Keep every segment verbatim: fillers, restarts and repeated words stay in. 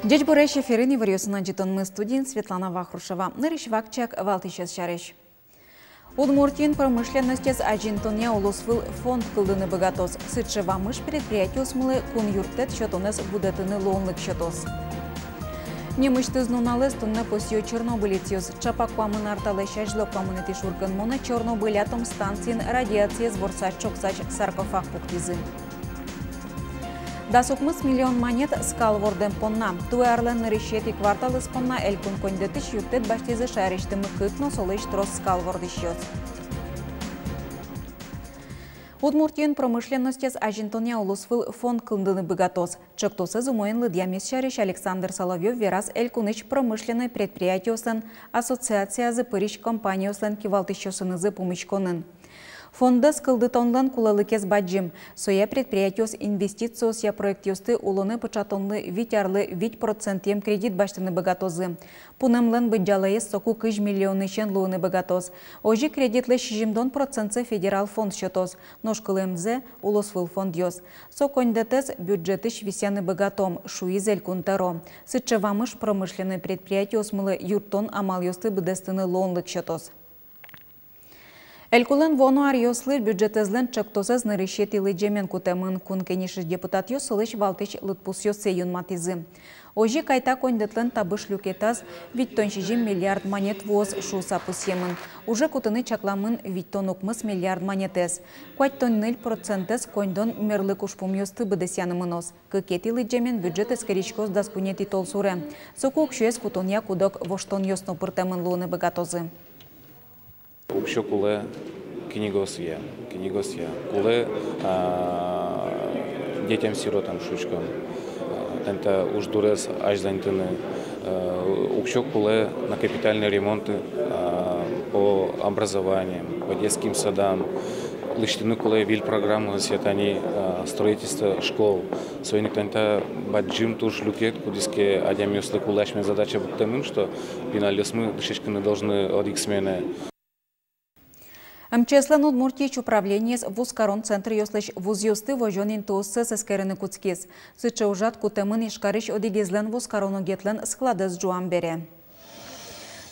Ӟечбуресь! Эфирын иворъёсын ӝытонмы, студиын Светлана Вахрушева. Нырысь вакчияк валтӥсез сярысь. Удмуртиын промышленностез азинтонъя улосвыл фонд кылдыны быгатоз. Сыӵе вамыш предприятиосмылы кун юрттэт сётонэз будэтыны луонлык сётоз. Нимысьтыз нуналэз туннэ пусъё чернобылецъёс. Ӵапак куамын ар талэсь азьло куамынэтӥ шуркынмонэ Чернобыль атомстанциын радиациез ворсась-ӵоксась саркофаг пуктӥзы. Дас укмыс миллион манет скал вордэм понна. Туэ арлэн нырысетӥ кварталыз понна элькун коньдэтысь юрттэт басьтӥзы шаерысьтымы кык но солэсь трос скал вордӥсьёс. Удмуртиын промышленностез азинтонъя улосвыл фонд кылдыны быгатоз. Ӵектосэз умоен лыдъямез сярысь Александр Соловьёв вераз элькунысь промышленной предприятиослэн ассоциациязы пырись компаниослэн кивалтӥсьёсынызы пумиськонын. Фондэз кылдытонлэн кулэлыкез бадӟым. Соя предприятиос инвестициосъя проектъёсты улонэ пыӵатонлы вить арлы вить процентъем кредит басьтыны быгатозы. Пунэмлэн быдӟалаез соку кызь миллионысен луыны быгатоз. Озьы кредитлэсь сизьымдон процентсэ федерал фонд сётоз, нош кылэмзэ — улосвыл фондъёс. Со коньдэтэз бюджетысь висъяны быгатом, шуиз элькун тӧро. Сыӵе вамыш промышленной предприятиосмылы юрттон амалъёсты быдэстыны луонлык сётоз. Элькунлэн вуоно аръёслы бюджетэзлэн ӵектосэз нырысетӥ лыдӟемен кутэмын. Кун Кенешысь депутатъёс солэсь валтӥсь лыдпусъёссэ юнматӥзы. Озьы, кайта коньдэтлэн табыш люкетаз витьтон сизьым миллиард манет вуоз шуыса пусъемын. Уже кутыны чакламын витьтон укмыс миллиард манетэз. Куатьтон ньыль процентэз коньдон мерлык ужпумъёсты быдэсъяны мыноз. Кыкетӥ лыдӟемен бюджет эскериськоз дас куинетӥ толсуре. Соку уксёез кутонъя куд-ог воштонъёс но пыртэмын луыны быгатозы. Уксё кулэ книгаосъя, книгаосъя. Кулэ, а, детям-сиротам, шуиськом. А, тани та уждурез азьланьтыны, а, уксё кулэ на капитальные ремонты, а, по образованиям, по детским садам. Лэсьтыны кулэ выль программаос, тани, а, строительство школ. Соин ик тани та бадӟым туж люкет, кудӥз ке адямиослы кулэ асьме задача пуктэмын, что пиналъёсмы дышетскыны должны одӥг сменаен. МЧС-лэн Удмуртиысь управлениез вузкарон центръёслэсь вузъёсты возён интыоссэс эскерыны кутскиз. Сыӵе ужрад кутэмын Ижкарысь одӥгезлэн вузкарон огетлэн складэз ӝуам бере.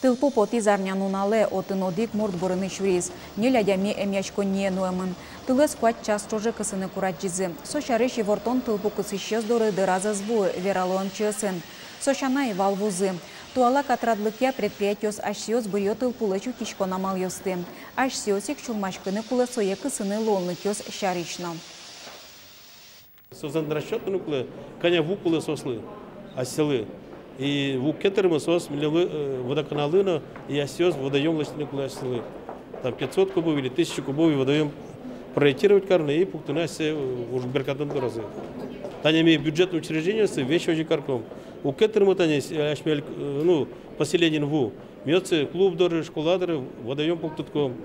Тылпу потӥз арнянуналэ, отын одӥг мурт бурыны сюриз, ньыль адями эмъяськонние нуэмын. Тылэз куать час ӵоже кысыны курадӟизы. Со сярысь ивортон тылпу кысӥсьёс доры дыраз ӧз вуы, верало МЧС-ын. Со сяна ӧй вал вузы. Туала катрадлыкъя предприятиос асьсэос быръё тылпулэсь утиськон амалъёсты. Асьсэос ик сюлмаськыны кулэ сое кысыны луонлыкъёс сярысь но. Соослэн расчёт но кулэ, кӧня ву кулэ соослы, асьсэлы. И ву ке тырмы, соос милемлы, э, водоканаллы но, и асьсэос водоём лэсьтыны кулэ асьсэлы. Там пятьсот кубов или тысяча кубов водоём проектировать карыны и пуктыны асьсэ, э, уж беркатон дорозы. Тани ми бюджетной учреждениосы весь озьы карком. Уг ке тырмы тани, э, асьме, э, ну, поселениын ву, ми отчы клуб доры, школа доры водоём пуктӥськом.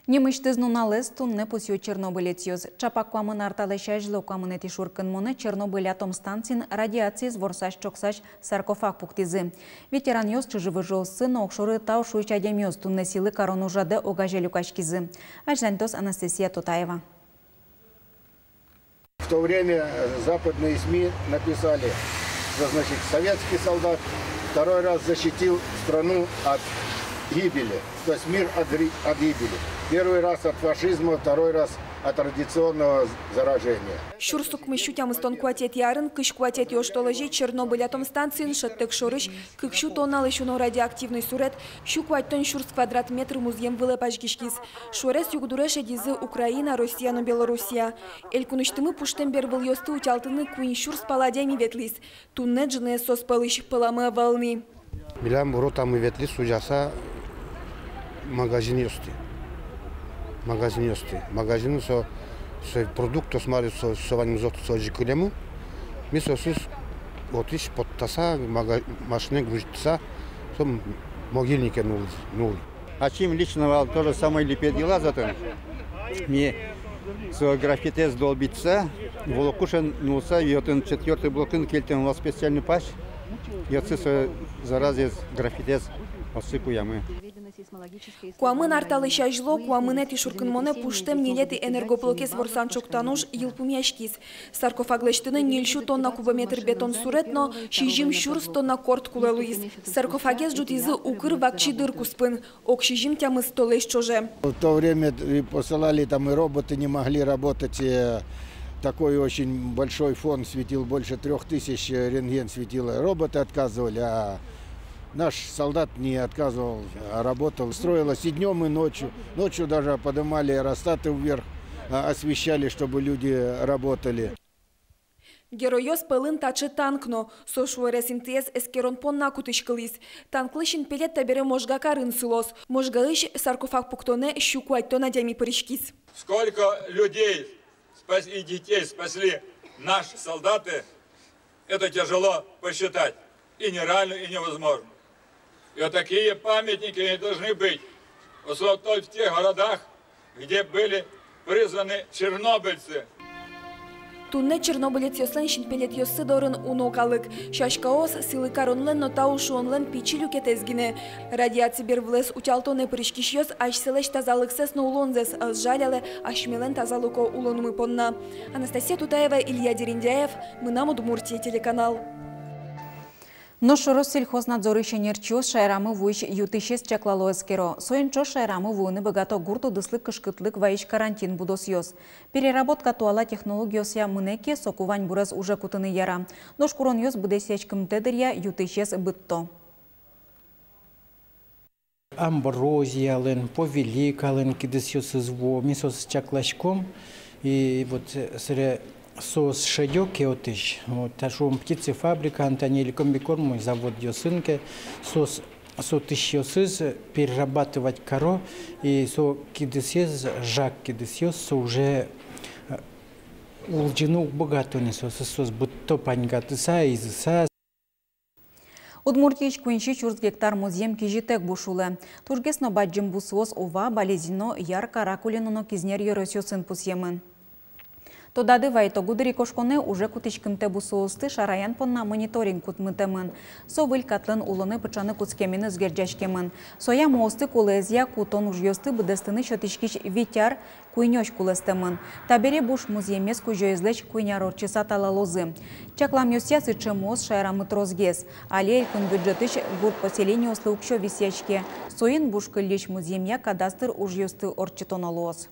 Нимысьтыз нуналэз туннэ пусъё чернобылецъёс. Ӵапак куамын ар талэсь азьло куамынэтӥ шуркынмонэ Чернобыль атомстанциын радиациез ворсась-ӵоксась саркофаг пуктӥзы. Ветеранъёс, чыжы-выжыоссы но огшоры тау шуись адямиос туннэ сӥлы карон ужрадэ огазе люкаськизы. Азьланьтоз Анастасия Тутаева. В то время, э, западные СМИ написали, что, значит, советский солдат второй раз защитил страну от гибели, то есть мир от гри-, от гибели. Первый раз от фашизма, второй раз от радиационного заражения. Сюрс укмыссю тямыстон куатетӥ арын, кызь куатетӥ оштолэзе, Чернобыль атомстанциын шӧдтэк шорысь кык сю тонналэсь уно радиоактивной сурет сю куатьтон сюрс квадрат метр музъем вылэ пазьгиськиз. Шорез югдуре шедизы Украина, Россия но Белоруссия. Элькунысьтымы пуштэм бервылъёсты утялтыны куинь сюрс пала адями ветлӥз. Туннэ ӝыныез соос пӧлысь пӧламы ӧвӧл ни. Милям ротамы ветлӥз ужаса магазинъёсты. Магазинъёсты. Магазин со, со продуктъёс мар со, со ваньмыз отысь кылемын. Ми соосыз отысь поттаса, мага-, машинаен грузитьтыса, со могильнике нуллӥ, нуллӥ. Ачим лично вал то же самое липет йылаз отын. Ми со графитэз долбитьса, волокушен нуллыса, и отын четвёртый блокын кельтэмын вал специальный пась. И отчы со заразаез, графитэз отчы куямы. Куамын ар талэсь азьло куамынэтӥ шуркынмонэ пуштэм ньылетӥ энергоблокез ворсан ӵоктан уж йылпумъяськиз. Саркофаг лэсьтыны ньыль сю тонна кубометр бетон сурет но сизьым сюрс тонна корт кулэ луиз. Саркофагез ӝутӥзы укыр вакчи дыр куспын, ог сизьым тямыс толэзь ӵоже. В то время и посылали, там и роботы не могли работать. Э, такой очень большой фон светил, больше трёх тысяч, э, рентген светило. Роботы отказывали, а наш солдат не отказывал, а работал. Строилось и днём, и ночью. Ночью даже подымали аэростаты вверх, а, освещали, чтобы люди работали. Геройёс пӧлын таӵе танк но. Со шуэрес интыез эскерон понна кутӥськылӥз. Танклы синпелет табере Можга карын сылоз. Можгаысь саркофаг пуктонэ сю куатьтон адями пыриськиз. Сколько людей спас-, и детей спасли наши солдаты, это тяжело посчитать. И нереально, и невозможно. И вот такие памятники и должны быть, особенно в тех городах, где были призваны чернобыльцы. Туннэ чернобылецъёслэн синпелетъёссы дорын уно калык. Сяськаос сӥлы каронлэн но тау шуонлэн пичи люкетэз гинэ. Радиаци бервылэз утялтонэ пыриськисьёс асьсэлэсь тазалыксэс но улонзэс ӧз жалялэ асьмелэн тазалыко улонмы понна. Анастасия Тутаева, Илья Дерендяев, «Мынам Удмуртие» телеканал. Нош Россельхознадзорысь ӧнерчиос шаерамы вуись ю-тысез чаклало, эскеро. Соин ӵош шаерамы вуыны быгато гурт удыслы кышкытлык вайись карантин будосъёс. Переработка туала технологиосъя мынэ ке, соку ваньбурез уже кутыны яра. Нош куронъёс быдэсъяськымтэ дыръя ю-тысез быдто. Амброзиялэн, повиликалэн кидысъёсыз вуо, ми соосыз чакласьком. И вот, э, собере соос шедё ке отысь, вот, та, шуом, птицефабрикаын тани или комбикормовой заводъёсын ке, соос, со тысьёсыз перерабатывать каро, и со кидысэз, жаг кидысъёс, со уже, э, улӟыны уг быгато ни, соосыз, соос быдто паньгатыса, изыса. Удмуртиысь куинь сю сюрс гектар музъем кизьытэк буш улэ. Тужгес но бадӟым бусыос Ува, Балезино, Яр, Каракулино но Кизнер ёросъёсын пусъемын. Тодады вайытом, гудырикошконэ уже кутӥськымтэ бусыосты шараян понна мониторинг кутмытэмын. Со выль катлэн улонэ пыӵаны кутскеменыз герӟаськемын. Соя муосты кулэезъя кутон ужъёсты быдэстыны сётӥськись вить ар куинёзь кулэстэмын. Табере буш музъемез кузёезлэсь куинь ар ортчыса талалозы. Чакламъёсъя, сыӵе муос шаерамы тросгес. Али элькун бюджетысь гурт поселениослы уксё висъяське. Соин буш кыллись музъемъя кадастр ужъёсты ортчытоно луоз.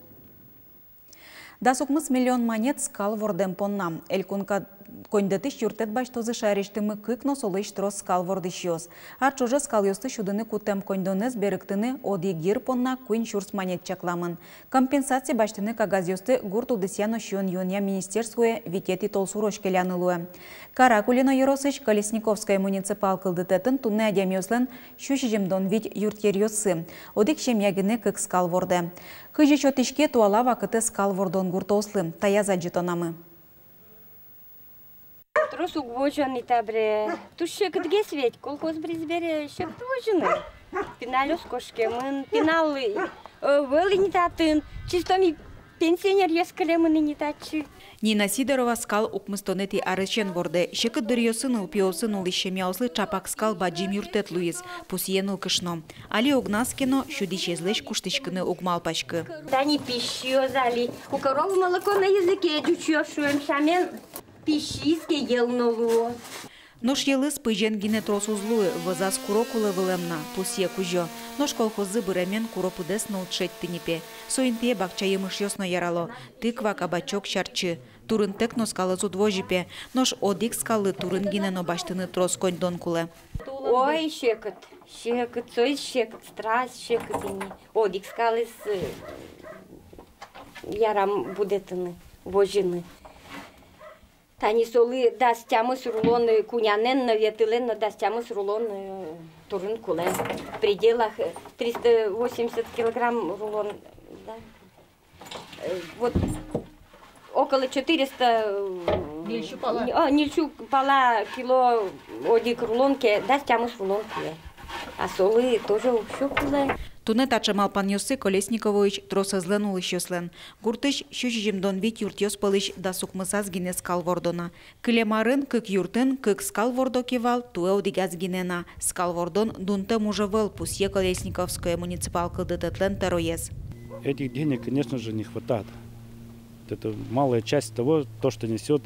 Дас укмыс миллион манет скал вордэм понна. Элькун ка-, коньдэтысь юрттэт басьтозы шаерысьтымы кык но солэсь трос скал вордӥсьёс. Ар ӵоже скалъёсты сюдыны кутэм коньдонэз берыктыны одӥг йыр понна куинь сюрс манет чакламын. Компенсация басьтыны кагазъёсты гурт удысъя но сиён-юонъя министерствое витетӥ толсурозь келяны луэ. Каракулино ёросысь Колесниковское муниципал кылдытэтын туннэ адямиослэн сю сизьымдон вить юртъеръёссы. Одӥг семья гинэ кык скал вордэ. Кызьы сётӥське туала вакытэ скал вордон гуртоослы? Таяз адӟытонамы. Трос уг возё ни табере. Туж секытгес ведь, колхоз быриз бере секыт возьыны. Пиналъёс кошкемын, пинал, э, ӧвӧл ини татын. Чисто ми пенсионеръёс кылемын ини татчы. Нина Сидорова скал укмыстонэтӥ арысен вордэ. Секыт дыръёсы нылпиосын улӥсь семьяослы ӵапак скал бадӟым юрттэт луиз, пусъе нылкышно. Али огназ ке но, сюдӥсезлэсь куштӥськыны уг малпаськы. Тани пищиос али. У коровы молоко на языке, ӟучъёс, шуэм, сямен. Пищиз ке, йӧл но луоз. Нош йӧлыз пызен гинэ трос уз луы, вӧзаз куро кулэ вылэм на, пусъе кузё. Нош колхоззы быремен куро пыдэс но уд шедьты ни пе. Со интые бакча емышъёс но ярало: тыква, кабачок, сярчы. Турынтэк но скалэз уд возьы пе. Нош одӥг скаллы турын гинэ но басьтыны трос коньдон кулэ. Ой, секыт, секыт, соиз секыт, страсть секыт ини. Одӥг скалэз, э, ярам будэтыны, возьыны. Тани солы дас тямыс рулон, э, кунянэн но, ветылэн но дас тямыс рулон, э, турын кулэ. В пределах, э, триста восемьдесят килограмм рулон, да. Э, вот около четыреста, э, ньыль сю пала. О, ньыль сю пала кило одӥг рулон ке, дас тямыс рулон кулэ. А солы тоже уксё кулэ. Туннэ таӵе малпанъёссы Колесниковоысь тросэзлэн улӥсьёслэн. Гуртысь сю сизьымдон вить юртъёс пӧлысь дас укмысаз гинэ скал вордо на. Кылем арын кык юртын кык скал вордо ке вал, туэ одӥгаз гинэ на. Скал вордон дунтэм уж ӧвӧл, пусъе Колесниковское муниципал кылдытэтлэн тӧроез. Этих денег, конечно же, не хватает. Это малая часть того, то, что несёт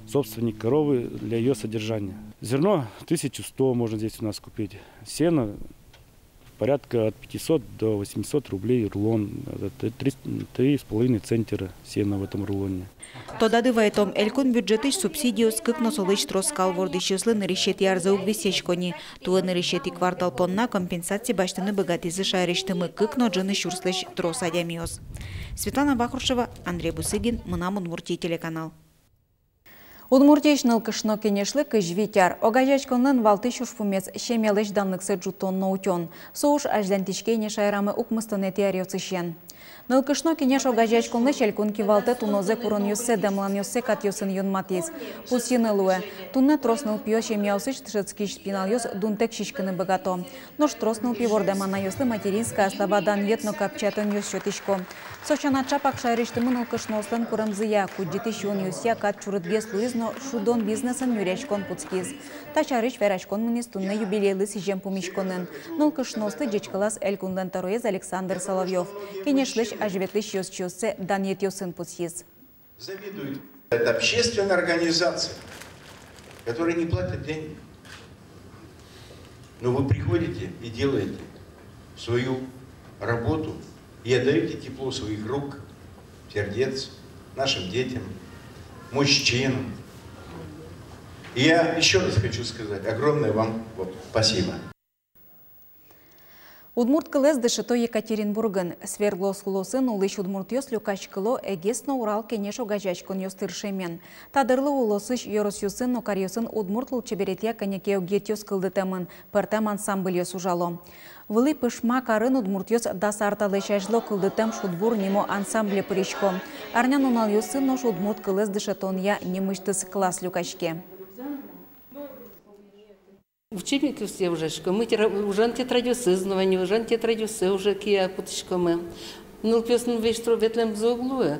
собственник коровы для её содержания. Зерно тысячу сто можно здесь у нас купить. Сено порядка от пятисот до восьмисот рублей рулон. Это три, три с половиной центнера сена в этом рулоне. Тодады вайытом, элькун бюджетысь субсидиос кык но солэсь трос скал вордӥсьёслы нырысетӥ арзэ уг висъясько ни. Туэ нырысетӥ квартал понна компенсация басьтыны быгатӥзы шаерысьтымы кык но ӝыны сюрслэсь трос адямиос. Светлана Вахрушева, Андрей Бусыгин, «Мынам Удмуртие» телеканал. Удмуртиысь нылкышно кенешлы кызь вить ар. Огазеяськонлэн валтӥсь ужпумез — семьялэсь данлыксэ ӝутон но утён. Со уж азьланьтӥське ини шаерамы укмыстонэтӥ аръёсысен. Нылкышно кенеш огазеяськонлэсь элькун кивалтэт унозэ куронъёссэ, дэмланъёссэ катъёсын юнматӥз. Пусйыны луэ, туннэ трос нылпиё семьяосысь дышетскись пиналъёс дунтэк сиськыны быгато. Нош трос нылпи вордэм анайёслы «Материнская слава» данъет но капчиятонъёс сётӥсько. Со сяна, ӵапак шаерысьтымы нылкышноослэн куремзыя, кудӟытӥсь юонъёсъя кат чурытгес луиз но шудон бизнесэн нюръяськон кутскиз. Та сярысь вераськон мынӥз туннэ юбилейлы сӥзем пумиськонын. Нылкышноослы ӟечкылаз элькунлэн тӧроез Александр Соловьёв. Кенешлэсь азьветлӥсь ёзчиоссэ данъетъёсын пусйиз. Завидуют. Это общественная организация, которая не платит денег. Но вы приходите и делаете свою работу, и отдаёте тепло своих рук, сердец нашим детям, мужчинам. И я ещё раз хочу сказать огромное вам вот спасибо. Удмурт кылэз дышето Екатеринбургын. Свердловск улосын улӥсь удмуртъёс люкаськыло «Эгес но Урал» кенеш огазеяськонъёс тыршемен. Та дырлы улосысь ёросъёсын но каръёсын удмурт лулчеберетъя кӧня ке огъетъёс кылдытэмын, пӧртэм ансамбльёс ужало. Вылӥ Пышма карын удмуртъёс дас ар талэсь азьло «Кылдытэм шудбур» нимо ансамбле пырисько. Арня нуналъёсы нош удмурт кылэз дышетонъя нимысьтыз класс люкаське. Учебникъёсъя ужаськом, мы тетра-, ужан тетрадьёсыз но вань, ужан тетрадьёсыз уже кия кутӥськомы. Нылпиосын весь тро ветлэмзы уг луы.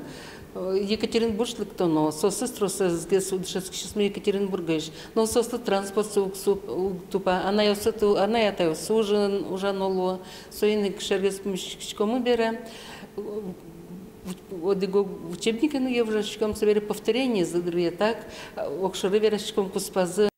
Э, Екатеринбург лыктоно, соосыз тросэзгес дышетскисьёсмы Екатеринбургысь. Но соослы транспортсы уг суп-, уг тупа, анайёссы ту-, анай-атайёссы ужан, ужано луо. Соин ик шергес пумиськиськомы бере. Одӥг учебникен ужаськом, собере повторениезы дыръя, так, огшоры вераськом куспазы.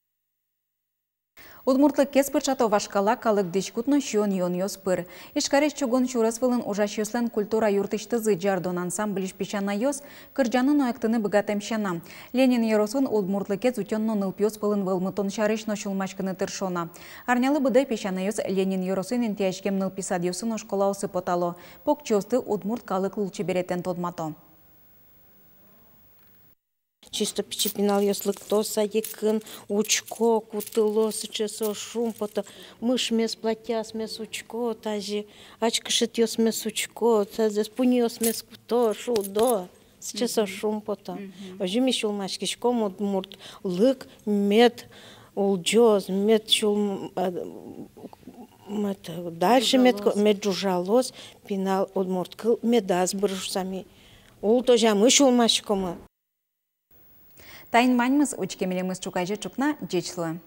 Удмуртлыкез пыӵато вашкала калык дӥськут но сиён-юонъёс пыр. Ижкарысь чугун сюрес вылын ужасьёслэн культура юртысьтызы «Ӟардон» ансамбльысь песянайёс кырӟаны но эктыны быгатэм сяна, Ленин ёросын удмуртлыкез утён но нылпиос пӧлын вӧлмытон сярысь но сюлмаськыны тыршо на. Арнялы быдэ песянайёс Ленин ёросын интыяськем нылпи садъёсы но школаосы потало, покчиосты удмурт калык лулчеберетэн тодмато. Чисто пичи пиналъёс лыкто садикын, учко, кутыло, сыӵе соос шумпото, мышмес, платьясмес учко, тазьы ачкышетъёсмес учко, тазьы пуньыосмес куто, шудо, сыӵе соос шумпото. Мгм. Озьы ми сюлмаськиськом, удмуртлык мед улӟоз, мед сюлм-, а, мед дальше мед ко-, ӝужалоз, мед ӝужалоз, пинал удмурт кыл медаз быр шуса ми ултозямы сюлмаськомы. Таин ваньмыз, учке милемыз ӵуказе ӵукна, ӟеч луэ.